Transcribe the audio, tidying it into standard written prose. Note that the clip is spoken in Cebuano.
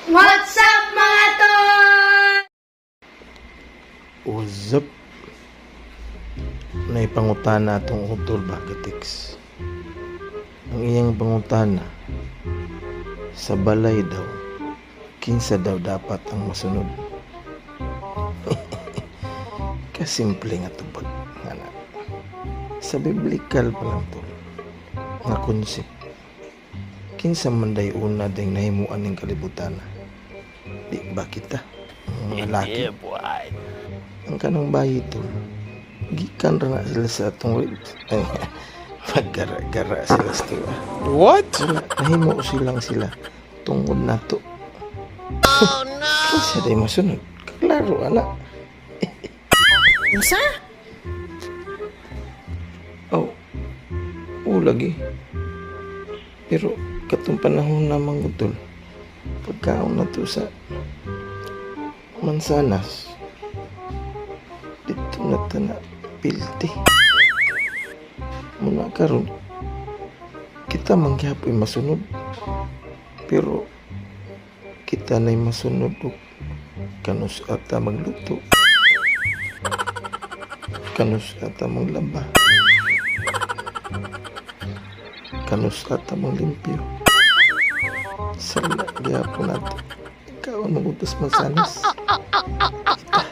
What's up, mga tol? What's up? Naipangutana atong utol ba, Katix? Ang iyang pangutana, sa balay daw, kinsa daw dapat ang masunod? Kasimple nga tubag nga na. Sa biblical pa lang tol, nga concept, kinsa man day una ding nahimuan ning kalibutan? Di ba kita? Ang mga laki. Ang kanang bayi tol, gikan ra na sila sa atong ribs. Ay, maggara-gara sila sa tuwa. What? Wala, nahimo silang sila tungod nato. Oh no! Kinsa day masunod? Klaro ana. Unsa? Oh, oo lagi. Pero katong panahon namang utol, pagkaon na to sa mansanas, dito na ta na pilti. Muna karon, kita man gihapoy masunod. Pero kita na'y masunod og kanus ata magluto. Kanus ata maglaba. Kanus ata maglimpyo. Sala gihapon nato. Ikaw ang magutos mansanas. Kita.